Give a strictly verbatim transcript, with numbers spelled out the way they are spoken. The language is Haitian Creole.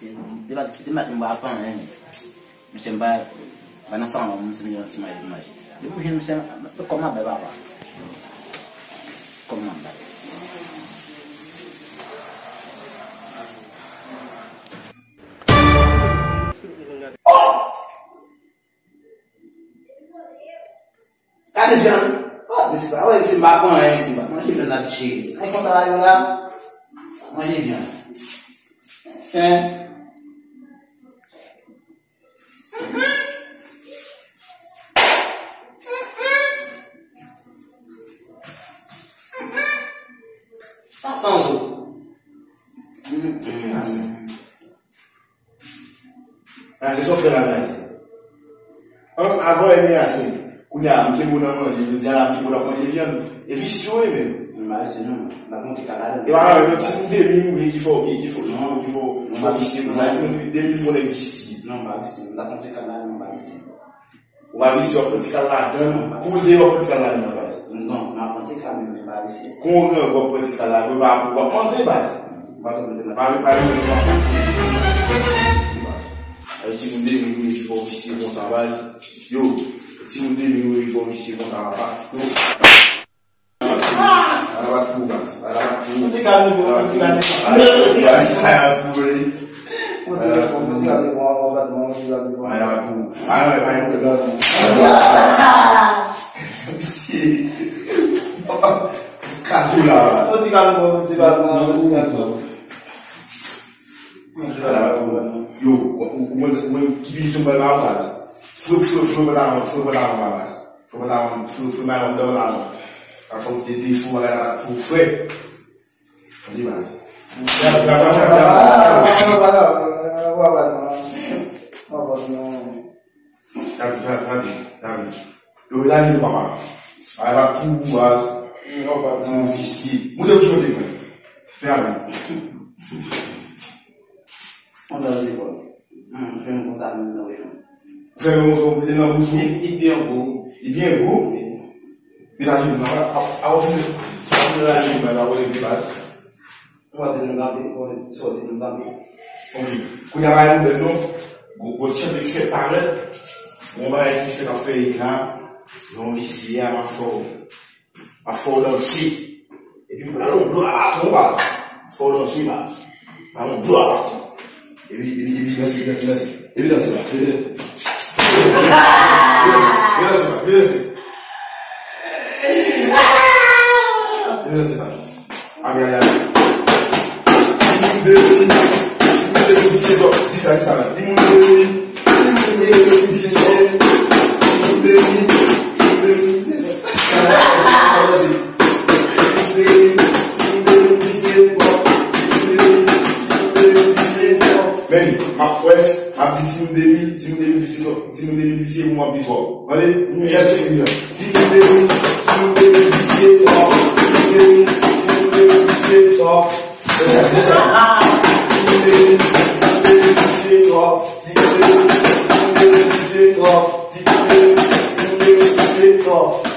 Se te maten, se te maten, m pa pran anyen. Mesye, m pa, pa nan salon, m se manje yon ti manje pou manje. Depi m jwenn misye, kòm ap bay papa. Kòm ap bay. Gade vyann. Oh, mesye, pa wè, mesye, m pa pran anyen, mesye, m pa manje vyann la, ti cheri. Ay, konsa la, yo la. Manje vyann. Hein? Sa san zo. Hum, hum. Ase. Ase, sa w fè la, Gazi? An, avan, e byen ase. Kounye a, m kenbe w nan manje, jodi a la, m kenbe w nan manje vyann. E visye w ye menm. M pa visye non, m ap monte kal la. E pa yon ti moun demi mouri ki fè w, ki, ki fè w, ki fè w, ki fè w, ki fè w visye konsa. Ti moun demi moun nèg visye. Non, m pa visye. M ap monte kal la, non, m pa visye. Ou pa visye, w ap pran ti kal ladan l. Pou l deyò, w ap pran ti kal ladan l, baz. Non, m ap pran ti kal, men, men pa visye. Kon w grangou, w ap pran ti kal ladan l, w ap, w ap mande, baz. M pa t ap mande, non. Pa, pa, pa, pa fè visye, baz. Ay, ti moun demi moun ki fè w visye konsa, baz. Yo, ti moun demi moun ki fè w visye konsa, papa. Yo. Ala bat pou ou, baz. Ala bat pou ou. Ti kal nou, ti kal nou. Ala bat pou ou, baz. Ala bat pou ou, li. Ala bat pou ou. Ala bat pou ou. Ala bat pou ou. Ala bat pou ou. Misye. Kazou la. Ala bat pou ou. Yo, ou, ou, ou, ou, ki bizou mwen la, baz. Fwe, fwe, fwe, baz. Fwe, baz. Fwe, baz. Fwe, fwe, baz. Fwe, fwe, baz. Fwe, fwe, baz. Tande, baz. Gade, gade, gade, gade. Yo, la, li papa. Ay, la pou ou, baz. Pou ou visye. Mwen te ou chante, mwen. Fè avè m. Kontan de lekòl. Hmm, fè m konsa menm nan bouch mwen. Ou fè m konsa, ou mete nan bouch ou. Li, li byen gou. Li byen gou? Wi. Mete ajenou nan, a, a, a, ou fin, a, ou fin ajenou nan, la, ou leve baz. Ou mete nou kanpe, ou sòti nou kanpe. Ok. Kounye a, bagay nou bèl non. Gwo, gwo ti chante ki fèt parèt. Gwo bagay ki fèt ap fè ekla. Yon visye a, m ap fè w. M ap fè w danse. Epi m pral yon blo a baton, baz. M ap fè w danse, baz. M pral yon blo a baton. Epi, epi, epi danse, epi danse, epi danse. Epi danse, baz. Epi danse. Epi danse, baz. Epi danse, baz. Epi danse, baz. Amen, amen, amen. Timoun de mi, timoun de mi, di se bò, di sa, di sa, di moun de mi, timoun de mi, di se, timoun de mi, timoun de mi, di se, timoun de mi, timoun de mi, di se bò, timoun de mi, timoun de mi, di se bò. Men, m ap fè, m ap di timoun de mi, timoun de mi, di se bò. Timoun de mi visye pou m ap di twòp. Tande? Timoun de mi, timoun de mi visye twòp. Timoun de mi, timoun de mi visye twòp. Fè sa, fè sa. Timoun de mi, timoun de mi visye twòp. Timoun de mi, timoun de mi visye twòp. Timoun de mi, timoun de mi visye twòp.